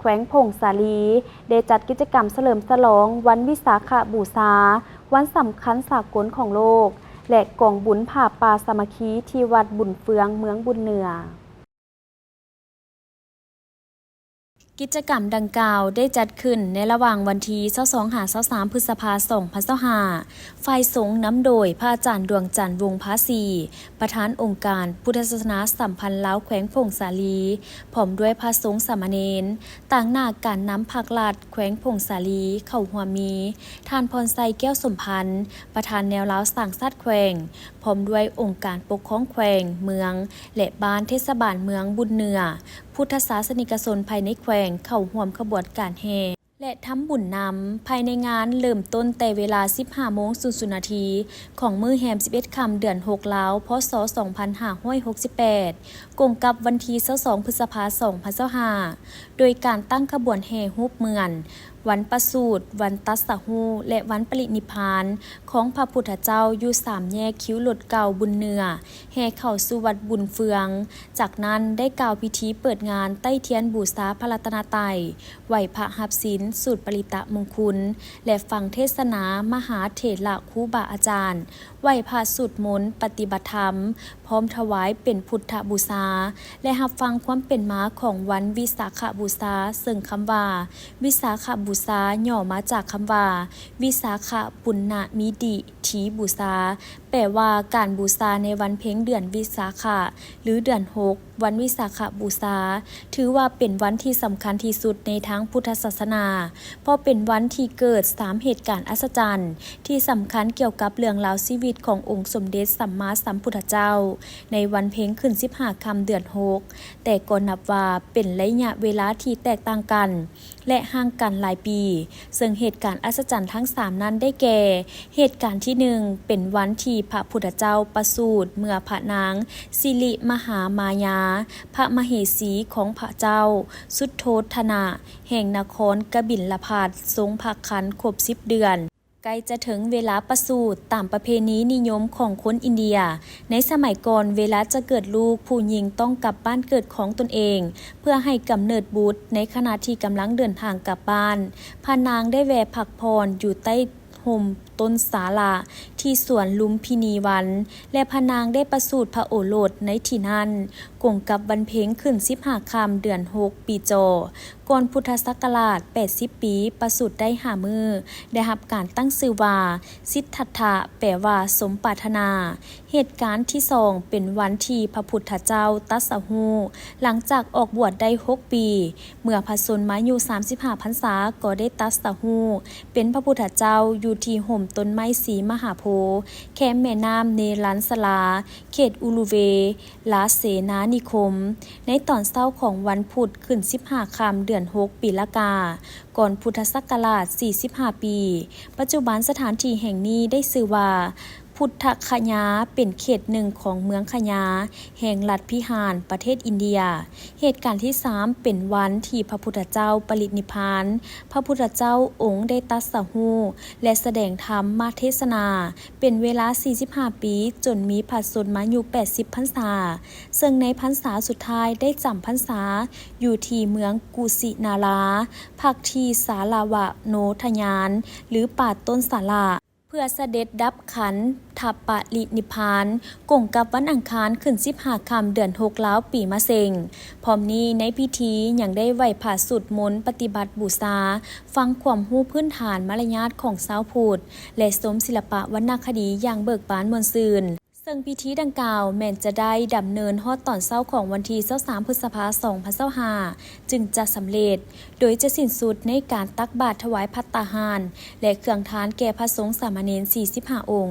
ວງຜົ້ງສາລີ ໄດ້ຈັດກິດຈະກຳສະເຫຼີມສະຫຼອງວັນວິສາຂະບູຊາ, ວັນສຳຄັນສາກົນຂອງໂລກ ແລະ ກອງບຸນຜ້າປ່າສາມັກຄີ ທີ່ວັດບຸນເຟືອງ ເມືອງບຸນເໜືອ. ກິດຈະກຳດັ່ງກ່າວໄດ້ຈັດຂຶ້ນໃນລະຫວ່າງວັນທີຊາວສອງຫາຊາວສາມ ພຶດສະພາ ສອງພັນຊາວຫ້າ, ຝ່າຍສົງນຳໂດຍພະອາຈານ ດວງຈັນ ວົງພາສີ, ປະທານອົງການພຸດທະສາສະໜາສຳພັນລາວແຂວງຜົ້ງສາລີ, ພ້ອມດ້ວຍພະສົງສາມະເນນ, ຕາງໜ້າການນຳພັກລັດແຂວງຜົ້ງສາລີເຂົ້າຮ່ວມມີ ທ່ານ ພອນໄຊ ແກ້ວສົມພັນ, ປະທານແນວລາວສ້າງຊາດແຂວງ, ພ້ອມດ້ວຍອົງການປົກຄອງແຂວງ, ເມືອງ ແລະ ບ້ານເທດສະບານເມືອງບຸນເໜືອ, ພຸດທະສາສະນິກະຊົນພາຍໃນແຂວງເຂົ້າຮ່ວມຂະບວນການແຫ່ ແລະ ທຳບຸນນຳ. ພາຍໃນງານເລີ່ມຕົ້ນແຕ່ເວລາສິບຫ້າໂມງສູນນາທີ ຂອງມື້ແຮມສິບເອັດຄ່ຳ ເດືອນຫົກລາວ ພ.ສ. ສອງພັນຫ້າຮ້ອຍຫົກສິບແປດ ກົງກັບວັນທີຊາວສອງ ພຶດສະພາ ສອງພັນຊາວຫ້າ ໂດຍການຕັ້ງຂະບວນແຫ່ຮູບເໝືອນ ວັນປະສູດ, ວັນຕັດສະຮູ້ ແລະ ວັນປະລິນິບພານຂອງພະພຸດທະເຈົ້າ ຢູ່ສາມແຍກຄິວລົດເກົ່າບຸນເໜືອ ແຫ່ເຂົ້າສູ່ວັດບຸນເຟືອງ. ຈາກນັ້ນໄດ້ກ່າວພິທີເປີດງານໄຕ້ທຽນບູຊາພະລັດຕະນະໄຕ, ໄຫວ້ພະຮັບສິນ, ສູດປະລິຕະມຸງຄຸນ ແລະ ຟັງເທດສະໜາມະຫາເຖລະຄູບາອາຈານ, ໄຫວ້ພະສູດມົນ, ປະຕິບັດທຳ, ພ້ອມຖວາຍເປັນພຸດທະບູຊາ ແລະ ຮັບຟັງຄວາມເປັນມາຂອງວັນວິສາຂະບູຊາ, ເຊິ່ງຄຳວ່າ ວິສາຂະບູຊາ ຫຍໍ້ມາຈາກຄຳວ່າ ວິສາຂະປຸນນະມິດິ ທີບູຊາ ແປວ່າການບູຊາໃນວັນເພັງເດືອນວິສາຂະ ຫຼື ເດືອນຫົກ, ວັນວິສາຂະບູຊາ ຖືວ່າເປັນວັນທີ່ສຳຄັນທີ່ສຸດໃນທາງພຸດທະສາສະໜາ, ເພາະເປັນວັນທີ່ເກີດສາມເຫດການອັດສະຈັນ ທີ່ສຳຄັນກ່ຽວກັບເລື່ອງລາວຊີວິດຂອງອົງສົມເດັດສຳມາສຳພຸດທະເຈົ້າ ໃນວັນເພັງຂຶ້ນສິບຫ້າຄ່ຳເດືອນຫົກ, ແຕ່ກໍນັບວ່າເປັນໄລຍະເວລາທີ່ແຕກຕ່າງກັນ ແລະ ຫ່າງກັນຫຼາຍປີ, ເຊິ່ງເຫດການອັດສະຈັນທັງສາມນັ້ນໄດ້ແກ່, ເຫດການທີໜຶ່ງ ເປັນວັນທີ່ພະພຸດທະເຈົ້າປະສູດເມື່ອພະນາງສິລິມະຫາມາຍາ ພະມະເຫສີຂອງພະເຈົ້າສຸດໂທທະນະ ແຫ່ງນະຄອນກະບິນລະພັດ ຊົງພະຄັນຄົບສິບເດືອນ. ໃກ້ຈະເຖິງເວລາປະສູດ, ຕາມປະເພນີນິຍົມຂອງຄົນອິນເດຍ, ໃນສະໄໝກ່ອນ ເວລາຈະເກີດລູກ, ຜູ້ຍິງຕ້ອງກັບບ້ານເກີດຂອງຕົນເອງ ເພື່ອໃຫ້ກຳເນີດບຸດ. ໃນຂະນະທີ່ກຳລັງເດີນທາງກັບບ້ານ, ພະນາງໄດ້ແວ່ພັກຜ່ອນຢູ່ໃຕ້ຮົ່ມຕົ້ນສາລະ ທີ່ສວນລຸມພິນີວັນ ແລະ ພະນາງໄດ້ປະສູດພະໂອລົດໃນທີ່ນັ້ນ, ກົງກັບວັນເພັງຂຶ້ນສິບຫ້າຄ່ຳເດືອນຫົກ ປີຈໍ ກ່ອນພຸດທະສັກກະລາດແປດສິບປີ, ປະສູດໄດ້ຫ້າມື້, ໄດ້ຮັບການຕັ້ງຊື່ວ່າ ສິດທັດຖະ ແປວ່າ ສົມປາດຖະໜາ. ເຫດການທີສອງ ເປັນວັນທີ່ພະພຸດທະເຈົ້າຕັດສະຮູ້ ຫຼັງຈາກອອກບວດໄດ້ຫົກປີ, ເມື່ອພະຊົນມາຍຸສາມສິບຫ້າພັນສາ ກໍໄດ້ຕັດສະຮູ້ເປັນພະພຸດທະເຈົ້າ ຢູ່ທີ່ຮົ່ມຕົ້ນໄມ້ສີມະຫາໂພ, ແຄມແມ່ນ້ຳເນລັນສະລາ, ເຂດອຸລຸເວ, ລາເສນານິຄົມ, ໃນຕອນເຊົ້າຂອງວັນພຸດຂຶ້ນສິບຫ້າຄ່ຳເດືອນຫົກ ປີລະກາ, ກ່ອນພຸດທະສັກກະລາດສີ່ສິບຫ້າປີ. ປັດຈຸບັນສະຖານທີ່ແຫ່ງນີ້ໄດ້ຊື່ວ່າ ພຸດທະຄະຍາ, ເປັນເຂດໜຶ່ງຂອງເມືອງຄະຍາ, ແຫ່ງລັດພິຫານ, ປະເທດອິນເດຍ. ເຫດການທີສາມ ເປັນວັນທີ່ພະພຸດທະເຈົ້າປະລິນິບພານ. ພະພຸດທະເຈົ້າອົງໄດ້ຕັດສະຮູ້ ແລະ ສະແດງທຳມະເທດສະໜາ ເປັນເວລາສີ່ສິບຫ້າປີ, ຈົນມີພະຊົນມາຍຸແປດສິບພັນສາ, ເຊິ່ງໃນພັນສາສຸດທ້າຍໄດ້ຈຳພັນສາຢູ່ທີ່ເມືອງກຸສິນາລາ, ພັກທີ່ສາລະວະໂນທະຍານ ຫຼື ປ່າຕົ້ນສາລະ, ເພື່ອສະເດັດດັບຂັນທະປະລິນິບພານ, ກົງກັບວັນອັງຄານຂຶ້ນສິບຫ້າຄ່ຳເດືອນຫົກລາວ ປີມະເສັງ. ພ້ອມນີ້ໃນພິທີຍັງໄດ້ໄຫວ້ພະສູດມົນ, ປະຕິບັດບູຊາ, ຟັງຄວາມຮູ້ພື້ນຖານມາລະຍາດຂອງຊາວພຸດ ແລະ ຊົມສິລະປະວັນນະຄະດີຢ່າງເບີກບານມ່ວນຊື່ນ. ເຊິ່ງພິທີດັ່ງກ່າວແມ່ນຈະໄດ້ດຳເນີນຮອດຕອນເຊົ້າຂອງວັນທີຊາວສາມ ພຶດສະພາ ສອງພັນຊາວຫ້າ ຈຶ່ງຈະສຳເລັດ, ໂດຍຈະສິ້ນສຸດໃນການຕັກບາດຖວາຍພັດຕາຫານ ແລະ ເຄື່ອງທານແກ່ພະສົງສາມະເນນສີ່ສິບຫ້າອົງ.